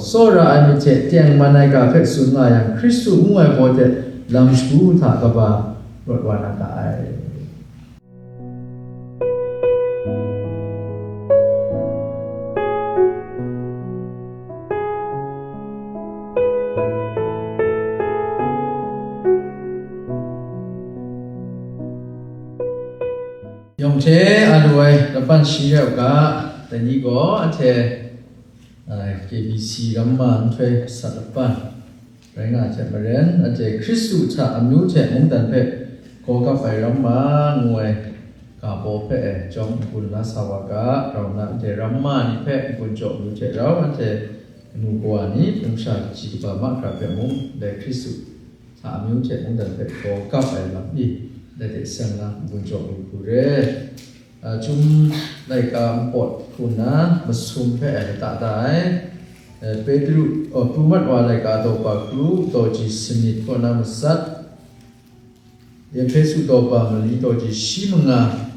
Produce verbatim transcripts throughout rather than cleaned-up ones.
Tsawra ai myit hte tengman ai ga hpe tsun nga yang, Hkristu ngu ai baw hte lam shagu hta kaba rawt wa na ga ai. Yawng hte a lu ai laban shi rai u ga, dai ni gaw anhte, a, K B C ramma nhtoi sat laban rai nga ai hte maren, anhte Hkristu hta amyu hte mungdan hpe gaw kap ai ramma ngu ai ga baw hpe e chyawm n-gun la sa wa ga, grau nna anhte ramma ni hpe n-gun jaw amyu hte rau anhte kanu kawa ni, hpung sha kaji kaba mahkra hpe mung, dai Hkristu hta amyu hte mungdan hpe gaw kap ai lam i, dai hte seng na n-gun jaw amyu hku re. A, Chyum laika npawt hku nna masum hpe ai lata da ai. E, Petru, o, Pru mat wa laika daw pa kru, daw ji sanit kaw na matsat, Ehpesu daw pa mali daw ji shi manga,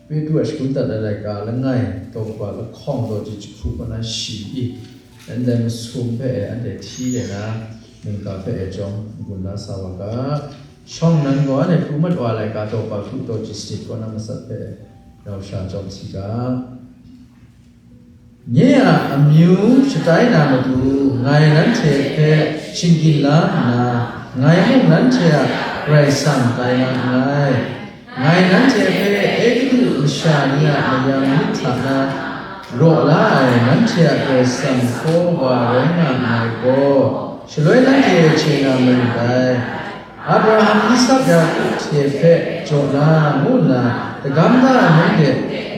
Petru a shagun dat ai laika langai daw pa lahkawng daw ji jahku kaw na shi i, ndai masum hpe e anhte hti le na, mungga hpe e chyawm n-gun la sa wa ga. Shawng nnan gaw anhte Pru mat wa laika daw pa kru daw ji sanit kaw na matsat hpe e rau sha chyawm si ga. Nye a amyu shatai na matu, ngai nanhte hpe shinggyim la nna, ngai mung nanhte a Karai Kasang tai na nngai. Ngai nanhte hpe Egutu masha ni a mayam myit hta na raw la ai nanhte a Karai Kasang hpaw wa rai nga nngai gaw, shaloi nanhte chye na marin dai. Abraham, Isak, Yaku hte hpe jaw na ngu nna, dagam da ai mung de,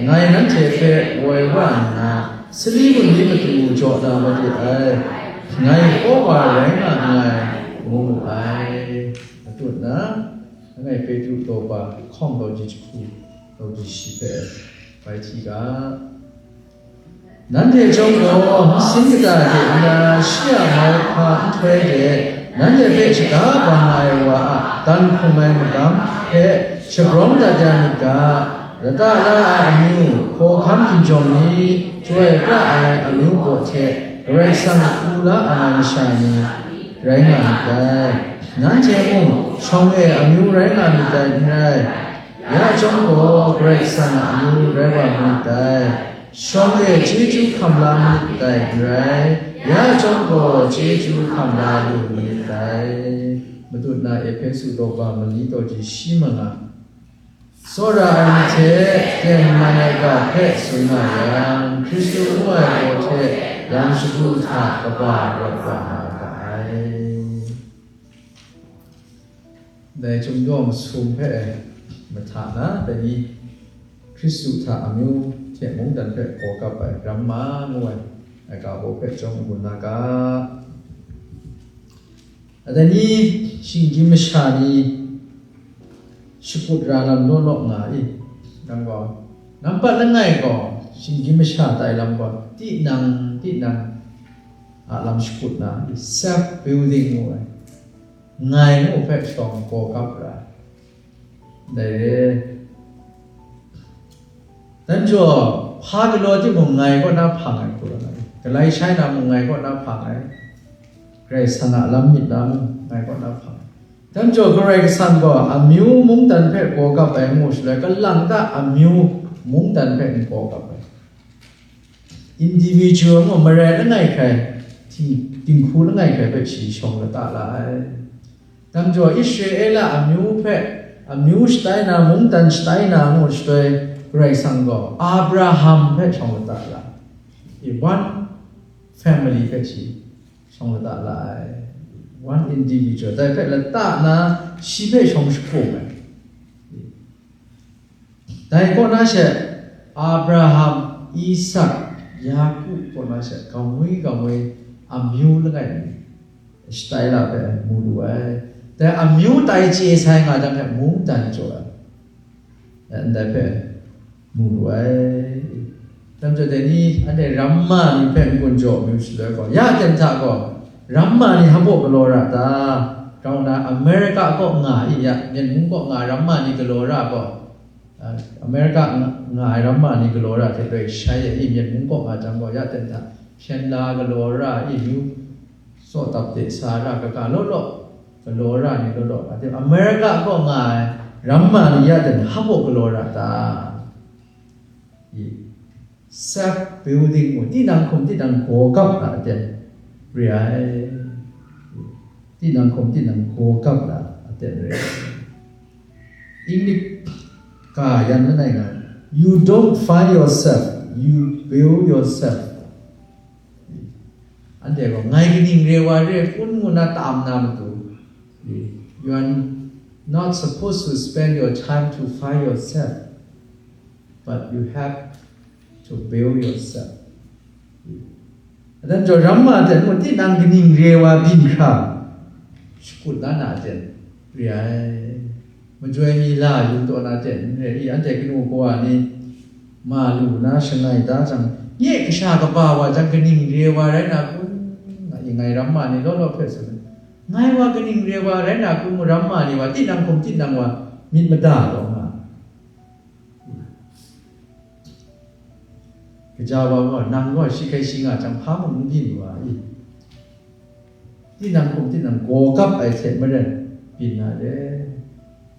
ngai nanhte hpe woi wa nna, sali bungli matu jaw na made ai, ngai hpaw wa rai nga nngai, ngu mu ai. Matu nna, langai Petru daw pa lahkawng daw ji jahku, daw ji shi hpe bai hti ga. Nanhte chyawm gaw, nsin kata de nna shi a mauhpa nhtoi de, nanhte hpe shaga bang ai wa a dan hpung ai magam hpe shabrawng dat ya myit ga, lata la ai amyu, hkawhkam hkinjawng ni, chyoi pra ai amyu kaw hte Karai Kasang hku la ai masha ni rai nga myit dai. Nanhte mung shawng e amyu rai nga myit dai n rai, ya chyawm gaw Karai Kasang a amyu rai wa myit dai. Shawng e chyeju hkam la myit dai n rai, ya chyawm gaw chyeju hkam la lu myit dai. Matu nna Ehpesu daw pa mali daw ji shi manga, tsawra ai ni hte tengman ai ga hpe tsun nga yang, Hkristu ngu ai baw hte lam shagu hta kaba rawt wa na ga ai. Dai Chyum daw masum hpe mahta na, dai ni Hkristu hta amyu hte mungdan hpe gaw kap ai ramma ngu ai, ai ga baw hpe chyawm n-gun na ga. Dai ni shinggyim masha ni shakut ra lam law law nga i, nang gaw, nampat langai gaw shinggyim masha tai lam gaw, tinang, tinang a lam shakut na, self building ngu ai. Ngai ngu hpe shawng gaw kap ra. Dai re. Dan jaw, hpa galaw timung ngai kaw na hpang ai hku rai. Galai shai na mung ngai kaw na hpang ai. Karai Kasang a lam myit na mung ngai kaw na hpang ai. Dan jaw, Karai Kasang gaw amyu mungdan hpe gaw kap ai ngu shaloi, kalang ta amyu mungdan hpe n gaw kap ai. Individual mung marai langai hkrai, ting-, dinghku langai hkrai hpe shi shawng lata la ai. Dang jaw, Israela amyu hpe, amyu shatai na, mungdan shatai na ngu shaloi, Karai Kasang gaw Abraham hpe shawng lata la ai. One family hpe shi shawng lata la ai. One individual. Dai hpe lata na, shi hpe shawng shakum ai. Dai kaw na she, Abraham, Isak, Yaku kaw na she, kamwi kamwi amyu langai mi shatai la hpe mu lu ai. Dai amyu tai chye sai nga jang hte mungdan jaw ai. Ndai hpe mu lu ai. Dam jaw dai ni, anhte ramma ni hpe n-gun jaw amyu shaloi gaw, ya ten hta gaw, ramma ni hpa galaw ra ta? Grau nna, America kaw nga i, ya, Myen mung kaw nga ramma ni galaw ra gaw, a, America nga, nga ai ramma ni galaw ra hte loi shai e i, Myen mung kaw nga jang gaw, ya ten hta, Hpyen la galaw ra, i yu, saw tap de sa ra, kaga law law, galaw ra ni law law, a de, America kaw nga ai ramma ni ya dan hpa baw galaw ra ta? I, self building mu, tinang hkum tinang gaw gap na aten re ai. Tinang hkum tinang gaw gap na aten re ai. English ka yan langai nga, "You don't find yourself, you build yourself." Anhte gaw, "Ngai kaning re wa re," kun ngu na tam na matu, you are not supposed to spend your time to find yourself, but you have to build yourself. Adan jaw ramma ten mu, tinang kaning re wa byin hkra shakut la na ten re ai. Majoi mi la yu taw na ten n re i, anhte kanu kawa ni ma lu na shangai da jang, nye kasha kaba wa jang kaning re wa rai na kun? Ngai, ngai ramma ni law law hpe tsun ai. Ngai wa kaning re wa rai na kun mu, ramma ni wa tinang hkum tinang wa myit mada taw nga. Kaja wa gaw, nang gaw shi hkai shi nga jang hpa mung n byin wa i? Tinang hkum tinang gaw gap ai hte maren byin na re.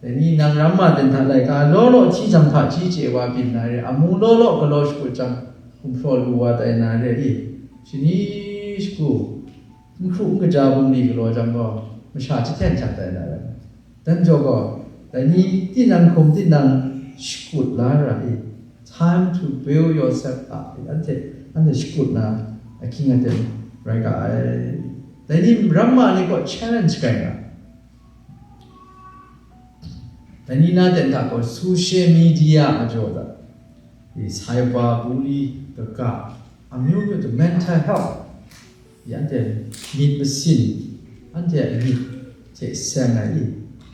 Dai ni nang ramma ten hta laika law law hti jang hta hti chye wa byin na re, amu law law galaw shakut jang gumhpraw lu wa tai na re i? Shani shagu, n hkru n kaja bungli galaw jang gaw, masha jahten jang tai na re. Dan jaw gaw, dai ni tinang hkum tinang shakut la ra i? Time to build yourself up. Anhte, anhte shakut na ahkying aten rai ga ai. Dai ni ramma ni gaw challenge rai nga. Dai ni na ten hta gaw social media majaw da, i, cyber bully kaga, amyu myu tu mental health, i, anhte myit masin, anhte a myit hte seng ai i,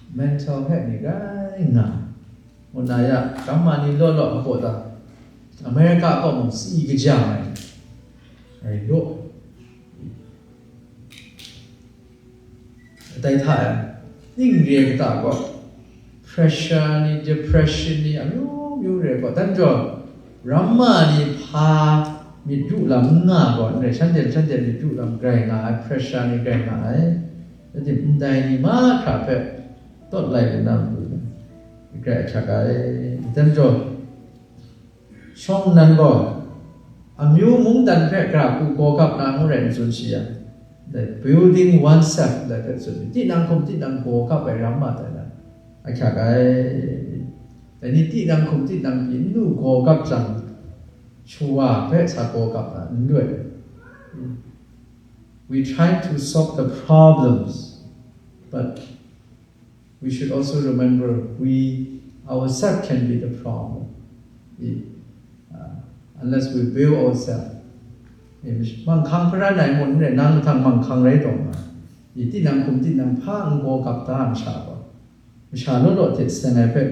mental health ni rai nga. Ngu na ya, gamma ni law law a baw ta, America kaw mung si kaja ai, ai law. Dai hta e, ning re ai kata gaw, pressure ni, depression ni, amyu myu re ai gaw, dan jaw, ramma ni hpa myit ru lam n nga gaw, n rai, shanhte, shanhte myit ru lam grai nga ai, pressure ni grai nga ai, rai timung, ndai ni mahkra hpe tawt lai lu na matu, grai ahkyak ai, dan jaw, shawng nnan gaw, amyu mungdan hpe gara hku gaw gap na ngu rai n tsun shi yang, dai building oneself ndai hpe tsun, tinang hkum tinang gaw gap ai ram ma tai na, ahkyak ai. Dai ni tinang hkum tinang pyi n lu gaw gap jang, shawa hpe sa gaw gap na n lu ai. We try to solve the problems, but we should also remember we ourselves can be the problem. I, uh, unless we build ourselves. I, manghkang hparan ai mun re, nang mahtang manghkang rai taw nga. I, tinang hkum tinang hpa n gaw gap da ai masha gaw, masha law law hte seng ai hpe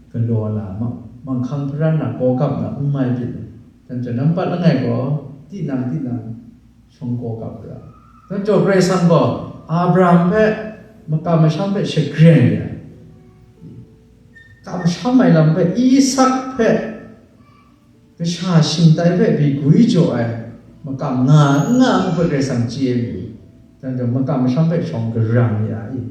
galaw na ma, manghkang hparan na gaw gap na n mai byin. Dan jaw, nampat langai gaw, tinang tinang shawng gaw gap ra. Dan jaw, Karai Kasang gaw Abraham hpe makam masham hpe shagren ya, kamsham ai lam hpe, Isak hpe kasha shingtai hpe bi gwi jaw ai makam nga n nga ngu hpe Karai Kasang chye ai. Dan jaw, makam masham hpe shawng garang ya i,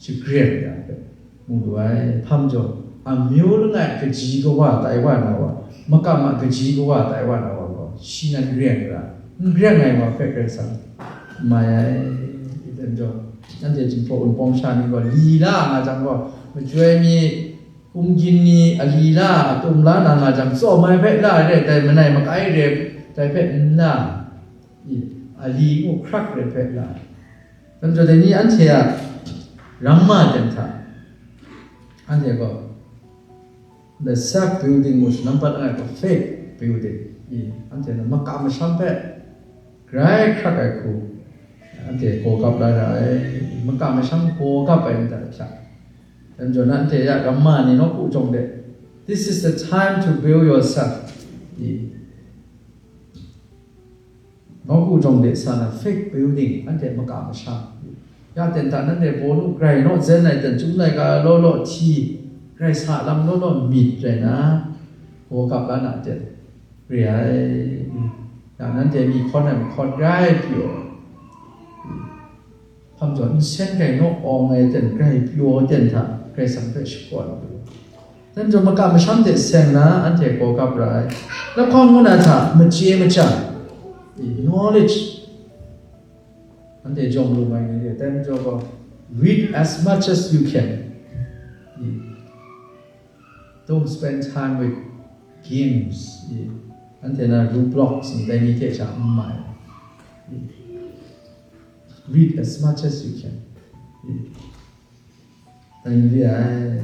shagren ya hpe mu lu ai. Hpa majaw, amyu langai kaji kawa tai wa na wa, makam a kaji kawa tai wa na wa gaw, shi nan reng ra, n reng ai wa hpe Karai Kasang mai ai. Dan jaw, nanhte Jinghpaw Wunpawng sha ni gaw, lila nga jang gaw, majoi mi, kumgyin ni a lila a tum la na nga jang, tsawm ai hpe la re, dai manai makai re, dai hpe n la, i, a li ngu hkrak re hpe la. Dan jaw, dai ni anhte a ramma ten hta, anhte gaw, the self building was number one for faith building. I, anhte na makam masham hpe grai hkrak ai hku, anhte gaw gap la ra ai, makam masham gaw gap ai nta hpyak. Dan jaw na anhte ya ramma ni nawku jawng de, this is the time to build yourself. I, nawku jawng de sa na faith building, anhte makam masham. Ya ten hta nanhte baw nu grai naw zen ai ten, chyum laika law law hti, grai sa lam law law myit rai na, gaw gap la na ten re ai. Ya, nanhte mi hkawn ai mahkawn grai pyaw. Hpang jaw nsen grai naw awng ai ten grai pyaw ten hta Karai Kasang hpe shakawn pyaw. Dai majaw makam masham hte seng na anhte gaw gap ra ai. Lahkawng ngu na hta machye machyang, knowledge, anhte jawm lu mai ni re, dai majaw gaw, read as much as you can. Don't spend time with games. Anhte na Roblox ni dai ni hte sha n mai. Read as much as you can. Dai ni re ai.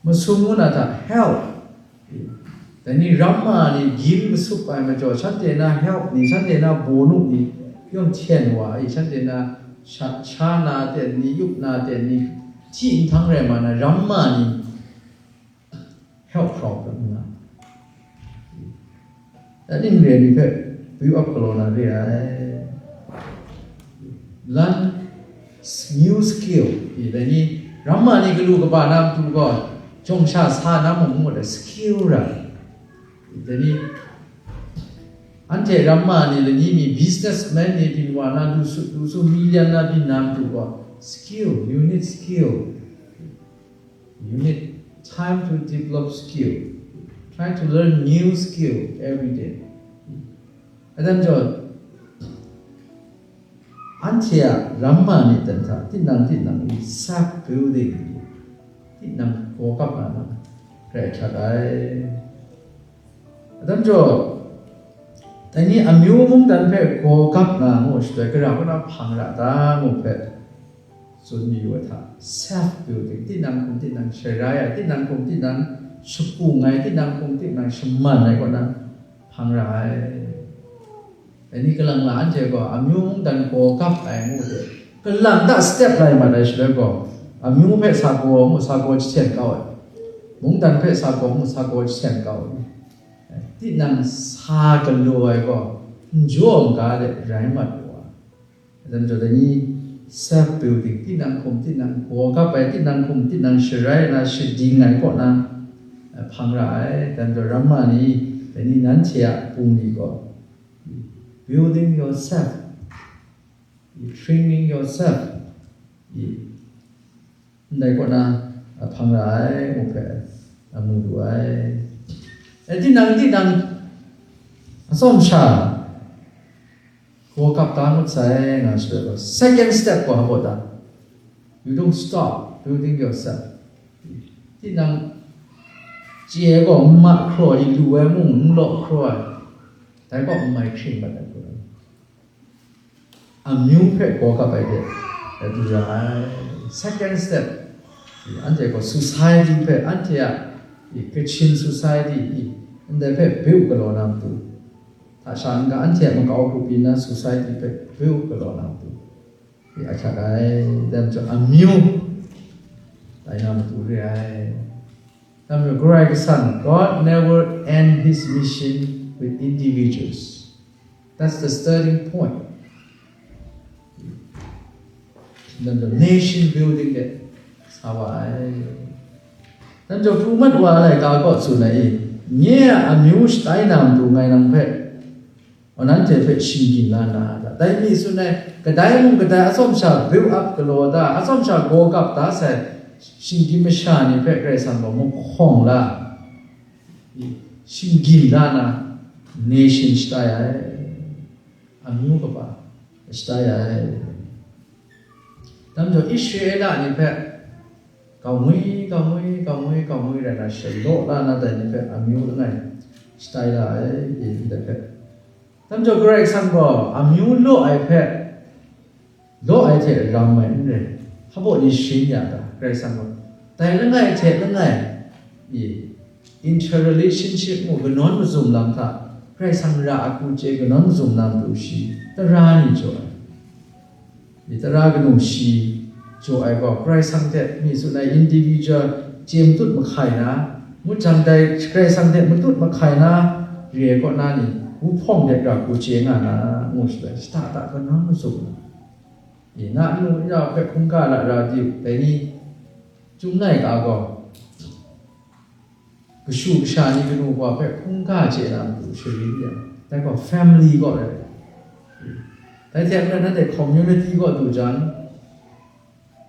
Masum ngu na hta help. Dai ni ramma ni gin masup ai majaw, shanhte na help ni, shanhte na bawnu ni, yawng hten wa ai, shanhte na sha, sha na ten ni, yup na ten ni, hti nhtang rai ma na ramma ni, help from them na. Dai ning re ni hpe build up galaw na re ai. Learn new skill. Dai ni, ramma ni galu kaba na matu gaw, jawng sha sa na mung ngut ai skill rai. Dai ni, anhte ramma ni lani mi businessman ni byin wa na, lu su, lu su million na byin na matu gaw, skill, you need skill. You need time to develop skill. Try to learn new skill every day. Adam jaw, anhte a ramma ni dan hta, tinang tinang i self building, tinang gaw kap na lam, rai hkyak ai. Adam jaw, dai ni amyu mungdan hpe gaw gap na ngu shaloi, gara kaw na hpang ra ta ngu hpe tsun mayu ai hta, self building, tinang hkum tinang sharai ai, tinang hkum tinang shapung ai, tinang hkum tinang shaman ai kaw na hpang ra ai. Dai ni kalang la anhte gaw amyu mungdan gaw gap ai ngu hte, kalang ta step lai mat ai shaloi gaw, amyu hpe sa gaw ngu, sa gaw jahten kau ai, mungdan hpe sa gaw ngu, sa gaw jahten kau ai. Tinang sa galaw ai gaw, n jaw n ga de rai mat wa. Adan jaw dai ni, self building, tinang hkum tinang gaw gap ai, tinang hkum tinang sharai na shading ai kaw na, eh, hpang ra ai. Dan jaw ramma ni, dai ni nanhte a bungli gaw, building yourself, training yourself, ndai kaw na, a, hpang ra ai, ngu hpe, a, mu lu ai. E, tinang, tinang, atsawm sha, gaw kap da ngut sai, nga shaloi gaw, second step gaw, hpa da? You don't stop building yourself. Tinang, chye gaw n ma hkraw, i lu ai mung n law hkraw ai, dai gaw n mai hkring mat ai hku rai. Amyu hpe gaw kap ai de, du ra ai. Second step, anhte gaw society hpe, anhte a, i, Kachin society, i, ndai hpe build galaw na matu, hta sha n-ga anhte a makau hku byin na society hpe build galaw na matu, i, ahkyak ai. Dai majaw amyu tai na matu re ai. Dai majaw Karai Kasang, God never end his mission with individuals. That's the starting point. Dai majaw nation building de sa wa ai. Dai majaw pru mat wa ai laika kaw tsun ai, nye a amyu shatai na matu ngai nang hpe, nanhte hpe shinggyin la na, dai mi tsun ai, kadai mung kadai atsawm sha build up galaw da, atsawm sha gaw kap da sai, shinggyim masha ni hpe Karai Kasang gaw mahkawng la, shinggyin la na, nation shatai ai, amyu kaba shatai ai. Dai majaw Israela ni hpe, kaumwi, kaumwi, kaumwi, kaumwi rai na, shalaw la na dai ni hpe amyu langai shatai la ai, ndai hpe. Dai majaw Karai Kasang gaw amyu law ai hpe, law ai hte ram ai n rai, hpa baw ni sharin ya ta, Karai Kasang gaw dai langai hte langai, i, interrelationship mu kanawn mazum lam hta, Karai Kasang ra a hku chye kanawn mazum na matu shi tara ni jaw ai. Myit tara kanu shi jaw ai gaw, Karai Kasang hte mi tsun ai individual chye matut mahkai na, ngut jang dai Karai Kasang hte matut mahkai na, re ai kaw na ni, wuhpawng de ra hku chye nga na, ngu shaloi, shada da kanawn mazum na, i, na nu ya hpe hkungga lara di u, dai ni, Chyum laika gaw, kashu kasha ni kanu wa hpe hkungga chye na matu sharin ya, Dai gaw family kaw rai, dai hte maren nanhte community kaw du jang,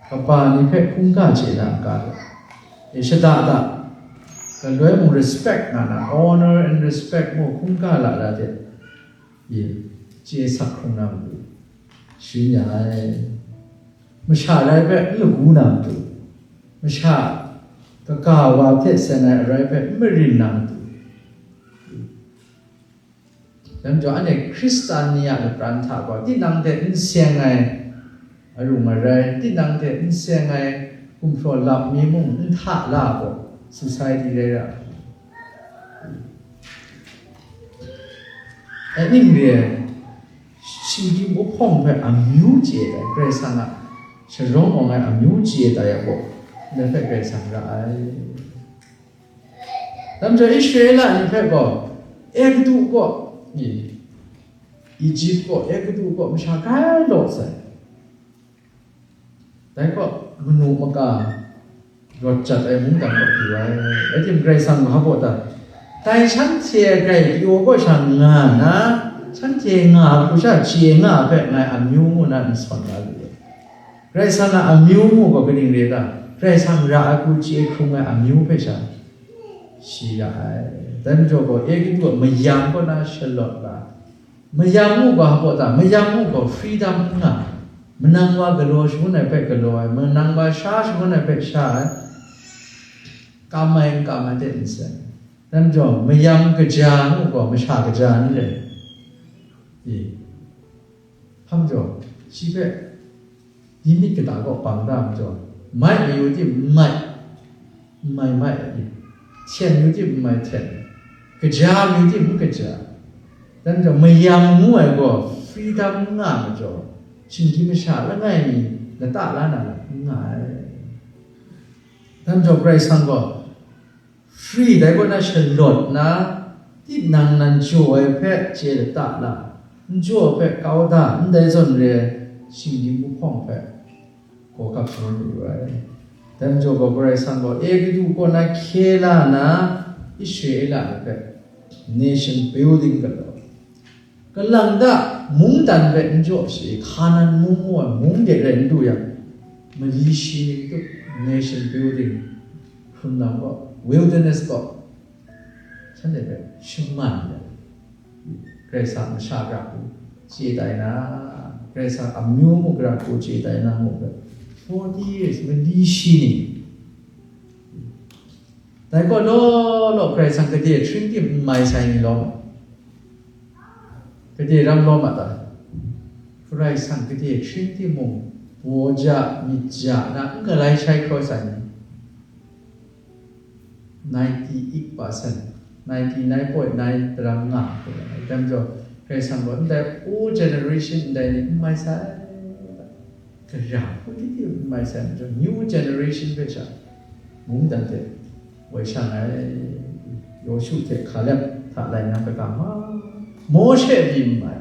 kaba ni hpe hkungga chye na n ga, e, shada da, galoi mung respect nga na, honor and respect mung hkungga la da hte, e, chye sak hkrung na matu, sharin ya ai. Masha rai hpe n lagu na matu, masha kaga wa hte seng ai arai hpe n marin na matu. Dai majaw, anhte Hkristan ni a lapran hta gaw, tinang hte n seng ai arung arai, tinang hte n seng ai gumhpraw lap mi mung n hta la gaw, society rai ra ai. Ning re ai, shinggyim uhpawng hpe amyu chye ai, Karai Kasang a sharawng awng ai amyu chye tai ai gaw, ndai hpe Karai Kasang ra ai. Dai majaw, Israela ni hpe gaw, Egutu kaw, Ijip kaw, Egutu kaw masha grai law sai. Dai kaw, manu maka rawt jat ai mungdan kaw du ai. Rai tim, Karai Kasang hpa baw ta? Dai shanhte grai pyaw kaw sha nga na, shanhte nga hku sha chye nga ai hpe ngai amyu ngu na n sawn da lu ai. Karai Kasang a amyu mung gaw kaning re ta? Karai Kasang ra ai hku chye hkrung ai amyu hpe sha shi ra ai. Dai majaw gaw, Egutu a mayam kaw na shalawt la ai. Mayam mung gaw hpa ta? Mayam mung gaw freedom n nga ai. Manang wa galaw shangun ai hpe galaw ai, manang wa sha shangun ai hpe sha ai, kam ai n kam ai hte n seng. Dai majaw, mayam kaja mung gaw masha kaja n rai. E, hpa majaw, shi hpe Di myit kata kaw bang da majaw, mai mayu tim n mai, n mai mai ai, hten yu tim n mai hten, kaja mayu tim n kaja. Dai majaw, mayam ngu ai gaw freedom n nga majaw, shinggyim masha langai mi lata la na lam n nga ai. Dai majaw, Karai Kasang gaw, free dai kaw na shalawt nna, tinang nan jaw ai hpe chye lata la, n jaw ai hpe kau da, ndai zawn re ai, shinggyim uhpawng hpe gaw kap shangun yu ai. Dai majaw gaw, Karai Kasang gaw Egutu kaw na hkye la nna, Israela ni hpe nation building galaw, kalang ta mungdan hpe n jaw shi, Hkanan mung ngu ai mung de rai n du yang, mali shi ni tup nation building hkrun lam gaw, wilderness gaw, shanhte hpe shaman ai, Karai Kasang masha gara hku chye tai na, Karai Kasang amyu mung gara hku chye tai na ngu hpe, forty years, mali shi ni. Dai gaw law law Karai Kasang gade hkring tim n mai sai ni lawm, gade ram lawm a ta? Karai Kasang gade hkring timung, baw ja, myit ja na n galai shai hkraw sai ni, ninety eight percent, ninety nine point nine tarang nga hkra ai. Dai majaw, Karai Kasang gaw ndai old generation ndai ni n mai sai, gara hku di di n mai sai majaw, new generation hpe sha mungdan hte woi shang ai, Yawshu hte Hkalep hta lai na kaga ma, Mawshe pyi n mai.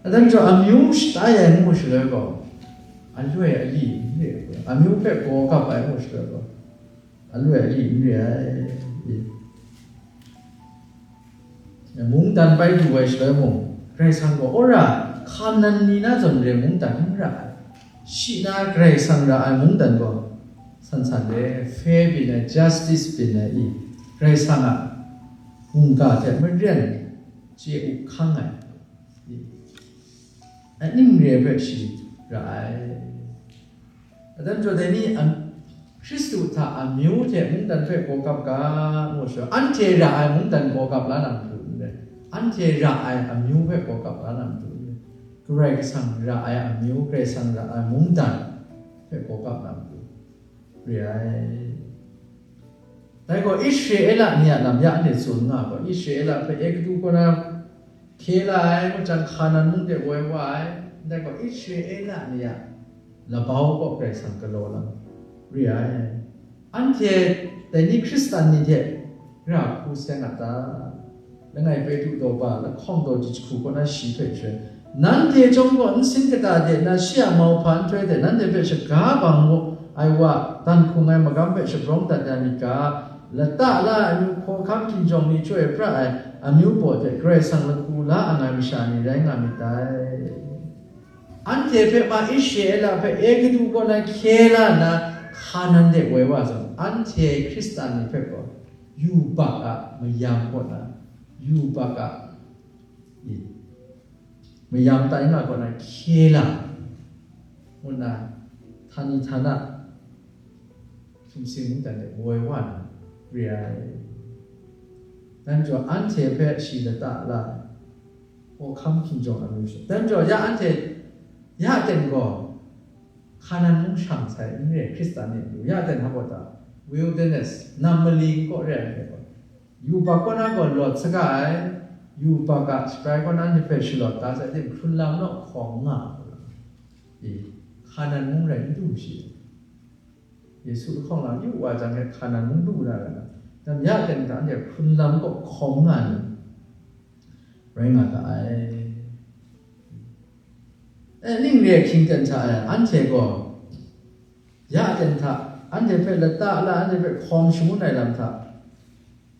Dai majaw, amyu shata ya ai ngu shaloi gaw, aloi ali n re ai, amyu hpe gaw kap ai ngu shaloi gaw, aloi ali n re ai. Mungdan bai du ai shaloi mung, Karai Kasang gaw, wora, Hkanan ni na zawn re ai mungdan n ra ai. Shi na Karai Kasang ra ai mungdan gaw, san san re, fair byin ai, justice byin ai i, Karai Kasang a hkungga hte maren chye up hkang ai, a ning re ai hpe shi ra ai. Adan jaw dai ni, an-, Hkristu hta amyu hte mungdan hpe gaw kap ga, ngu shaloi, anhte ra ai mungdan gaw kap la na matu n rai, anhte ra ai amyu hpe gaw kap la na matu n rai, Karai Kasang ra ai amyu, Karai Kasang ra ai mungdan hpe gaw kap na matu re ai. Dai gaw Israela ni a lam ya anhte tsun nga gaw, Israela hpe Egutu kaw na hkye la ai, ngut jang Hkanan mung de woi wa ai, ndai gaw Israela ni a labau kaw Karai Kasang galaw lam re ai. Anhte dai ni Hkristan ni hte ra hku seng a ta? Langai Petru daw ba lahkawng daw jahku kaw na shi hpe joi, nanhte chyawm gaw nsin kata de nna shi a mauhpa nhtoi de nanhte hpe shaga bang ai wa dan hkung ai magam hpe shabrawng dat ya myit ga, Lata la ai amyu hkawhkam hkinjawng ni chyoi pra ai amyu baw hte Karai Kasang lahku la ai masha ni rai nga myit dai. Anhte hpe ma Israela hpe Egutu kaw na hkye la nna Hkanan de woi wa zawn, anhte Hkristan ni hpe gaw yubak a mayam kaw na, yubak a mayam tai nga kaw na hkye la ngu nna, htani htana sumsing mungdan de woi wa na re ai. Dan jaw anhte hpe shi lata la ai, hkawhkam hkinjawng amyu sha. Dan jaw ya anhte, ya ten gaw, Hkanan mung shang sai n re, Hkristan ni lu ya ten hpa ta, wilderness, nam mali n kaw re ai hte gaw, yubak kaw na gaw lawt saga ai, yubak a shabrai kaw na ni hpe shalawt da sai, tim hkrun lam naw hkawng nga ai, Hkanan mung rai n du shi. Yesu lahkawng la yu wa jang e Hkanan mung du na ra na, dam ya ten hta anhte hkrun lam kaw hkawng nga ni rai nga ga ai. E, ning re hkying ten hta e, anhte gaw ya ten hta, anhte hpe lata la, anhte hpe hkawm shangun ai lam hta,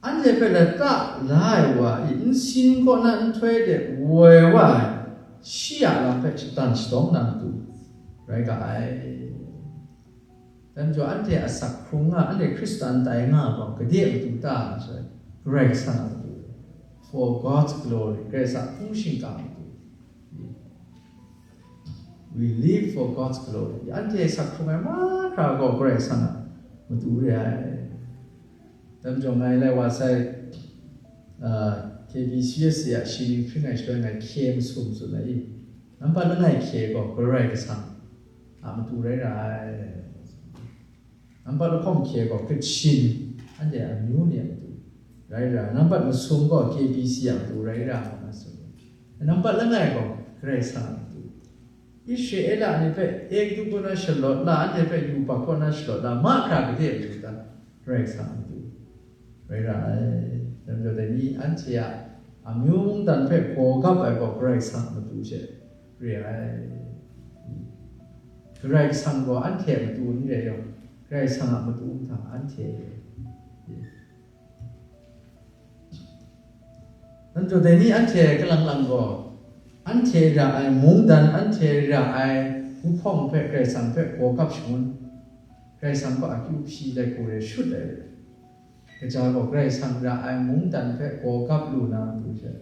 anhte hpe lata la ai wa i nsin kaw na nhtoi de woi wa ai, shi a lam hpe shatan shadawng na matu rai ga ai. Dan jaw anhte asak hkrung nga, anhte Hkristan tai nga gaw, gade matu ta nga sai, Karai Kasang a matu, for God's glory, Karai Kasang hpung shingkang matu. We live for God's glory. Anhte sak hkrung ai mahkra gaw Karai Kasang a matu re ai. Dan jaw ngai lai wa sai, ah, K B C S a shingni hpring ai shaloi ngai hkye masum tsun ai i, nambat langai hkye gaw Karai Kasang a matu rai ra ai. Nambat lahkawng hkye gaw Kachin, anhte amyu ni a matu rai ra, nambat masum gaw K B C a matu rai ra nga na tsun. Nambat langai gaw Karai Kasang a matu. Israela ni hpe Egutu kaw na shalawt la, anhte hpe yubak kaw na shalawt la, mahkra gade a matu ta, Karai Kasang a matu rai ra ai. Dan jaw dai ni, anhte a amyu mungdan hpe gaw gap ai gaw Karai Kasang a matu she re ai. Karai Kasang gaw anhte a matu n re yaw, Karai Kasang a matu mahtang anhte re. Dan jaw dai ni, anhte kalang lang gaw, anhte ra ai mungdan, anhte ra ai wuhpawng hpe Karai Kasang hpe gaw gap shangun, Karai Kasang gaw akyu hpyi lai hku re shut ai. Kaja gaw Karai Kasang ra ai mungdan hpe gaw gap lu na matu hte,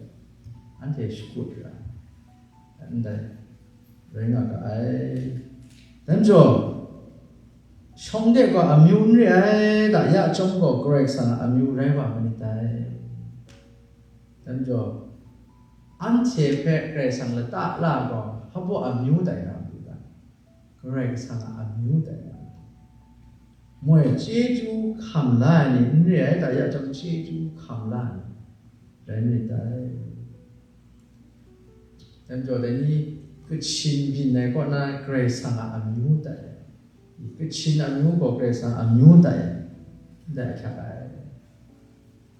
anhte shakut ra ai. Ndai rai nga ga ai. Dan jaw, shawng de gaw amyu n re ai, da ya chyawm gaw Karai Kasang a amyu rai wa manit dai. Dan jaw, anhte hpe Karai Kasang lata la gaw, hpa baw amyu tai na matu ta? Karai Kasang a amyu tai na matu? Moi chyeju hkam la ai ni n re ai, da ya chyawm chyeju hkam la ai ni rai manit dai. Dan jaw dai ni, Kachin byin ai kaw na Karai Kasang a amyu tai ai. Kachin amyu gaw Karai Kasang a amyu tai ai. Ndai ahkyak ai.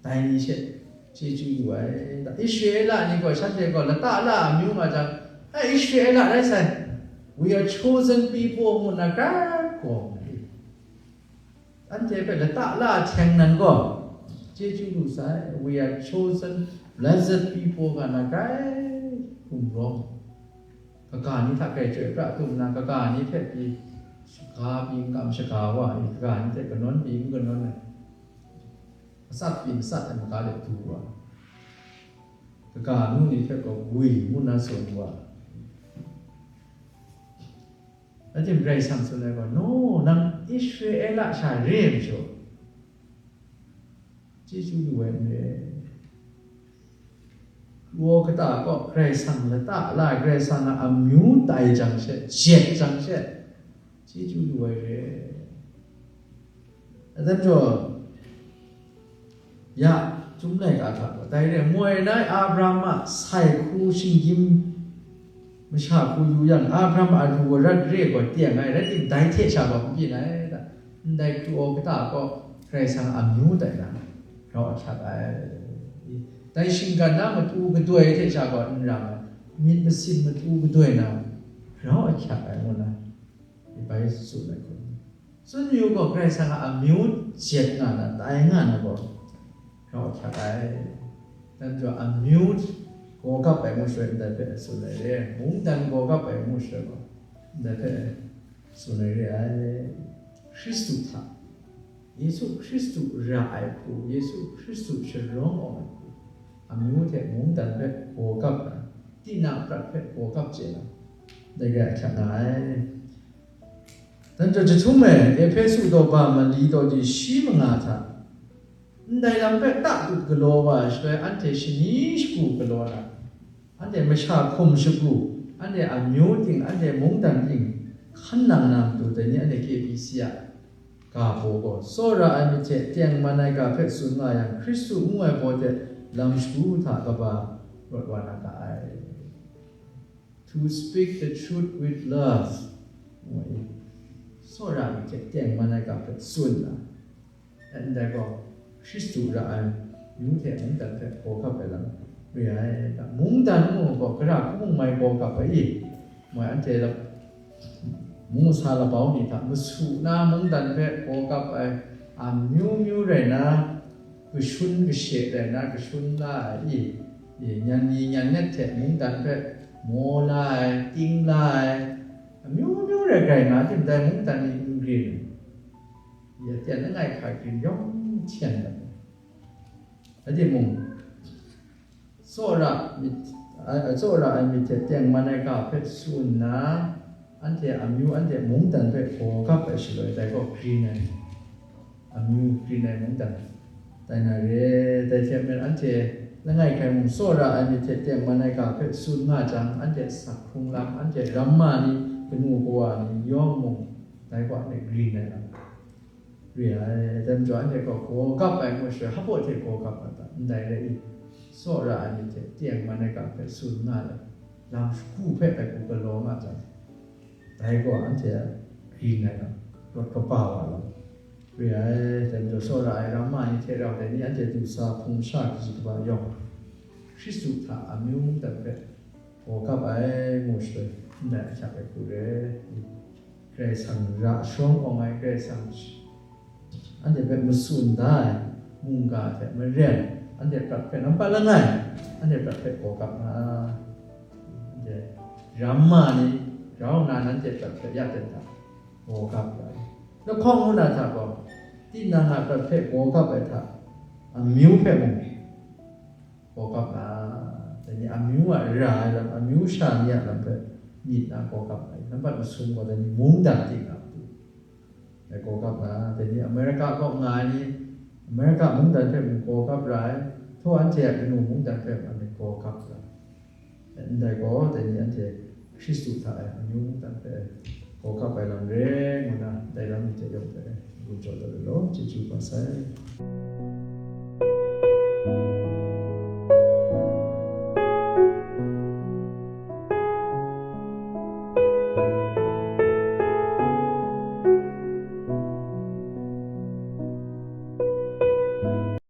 Dai ni she chyeju yu ai. Israela ni gaw shanhte gaw lata la amyu nga jang, ai, Israela rai sai, we are chosen people ngu na grai gaw ai. Anhte hpe lata la ahkyeng nan gaw, chyeju lu sai, we are chosen, blessed people nga na grai gumrawng. Kaga ni hta grai chyoi pra tum nna, kaga ni hpe pyi shaga pyi n kam shaga wa ai, kaga ni hte kanawn pyi n kanawn ai, matsat pyi matsat ai maga de du wa ai, kaga nu ni hpe gaw gwi ngu na tsun wa ai. Rai tim, Karai Kasang tsun ai gaw, no, nang Israela sha re ai majaw, chyeju lu ai n re. Kru-aw kata kaw Karai Kasang lata la ai, Karai Kasang a amyu tai jang she, jet jang she, chyeju lu ai re. Adan jaw, ya, Chyum laika hta gaw, dai re, moi na Abraham a sai hku shinggyim masha hku yu yang, Abraham a ru arat re gaw teng ai, rai tim, dai hte sha gaw n byin ai, da. Ndai kru-aw kata gaw Karai Kasang amyu tai na, rau ahkyak ai. Dai shinggan na matu gadoi hte sha gaw n ram ai, myit masin matu gadoi na, rau ahkyak ai, ngu na, bai tsun ai hku. Sun yu gaw Karai Kasang a amyu jet nga na, tai nga na gaw, grau hkyak ai. Dan jaw amyu gaw gap ai ngu shaloi ndai hpe tsun ai re, mungdan gaw gap ai ngu shaloi gaw, ndai hpe tsun ai re ai. Hkristu hta, Yesu Hkristu ra ai hku, Yesu Hkristu sharawng awng ai hku, amyu hte mungdan hpe gaw gap na, tinang prat hpe gaw gap chye na, dai rai ahkyak nga ai. Dan jaw jahtum e, Ehpesu daw ba mali daw di shi manga hta, ndai lam hpe ta du galaw wa ai shaloi, anhte shani shagu galaw na, anhte masha hkum shagu, anhte amyu ting, anhte mungdan ting, hkan nang na matu dai ni anhte K B C a ga baw gaw, tsawra ai myit hte tengman ai ga hpe tsun nga yang, Hkristu ngu ai baw hte lam shagu hta kaba rawt wa na ga ai. To speak the truth with love. Tsawra myit hte tengman ai ga hpe tsun na, ndai gaw, Hkristu ra ai myu hte mungdan hpe gaw gap ai lam re ai. Mungdan mung gaw, gara hku mung mai gaw gap ai i? Moi anhte lap, mung masa labau ni hta masu na mungdan hpe gaw gap ai, amyu myu rai na, kashun kashe rai na, kashun la ai i? I, nyan ni nyan net hte mungdan hpe maw la ai, ting la ai, amyu myu rai grai nga tim dai mungdan ni n grin? Ya tian langai hka grin yawng hten ai. Rai timung, tsawra myit, a, tsawra ai myit hte tengman ai ga hpe tsun nna, anhte amyu, anhte mungdan hpe gaw gap ai shaloi, dai gaw grin ai, amyu grin ai mungdan tai na re. Dai hte maren, anhte langai hkai mung tsawra ai myit hte tengman ai ga hpe tsun nga jang, anhte sak hkrung lam, anhte ramma ni, kanu kawa ni yawng mung, dai gaw anhte grin ai lam re ai. Dai majaw, anhte gaw gaw gap ai ngu shaloi, hpa hte gaw gap ai ta? Ndai rai i? Tsawra ai myit hte tengman ai ga hpe tsun nga ai, lam shagu hpe dai hku galaw nga jang, dai gaw anhte a grin ai lam, rawt kaba wa lam re ai. Dai majaw, tsawra ai ramma ni hte rau ai ni, anhte du sa hpung masha kaji kaba yawng, Hkristu hta amyu mungdan hpe gaw gap ai ngu shaloi, ndai ahkyak ai hku re. Karai Kasang ra sharawng awng ai Karai Kasang anhte hpe matsun da ai mungga hte maren, anhte prat hpe nampat langai, anhte prat hpe gaw gap na, anhte ramma ni grau nna nanhte prat hpe ya ten hta gaw gap ai. Lahkawng ngu na hta gaw, tinang a prat hpe gaw gap ai hta, amyu hpe mung gaw gap na, dai ni amyu a ra ai lam, amyu sha ni a lam hpe myit na gaw gap ai. Nampat masum gaw dai ni mungdan ting a matu dai gaw gap na, dai ni America kaw nga ai ni, America mungdan hpe mung gaw gap ra ai, htaw anhte a kanu mungdan hpe mung gaw gap ra ai. Ndai gaw, dai ni anhte Hkristu hta e amyu mungdan hpe gaw gap ai lam re ngu na, dai lam ni hte yawng hpe gun jaw dat ai law, chyeju kaba sai.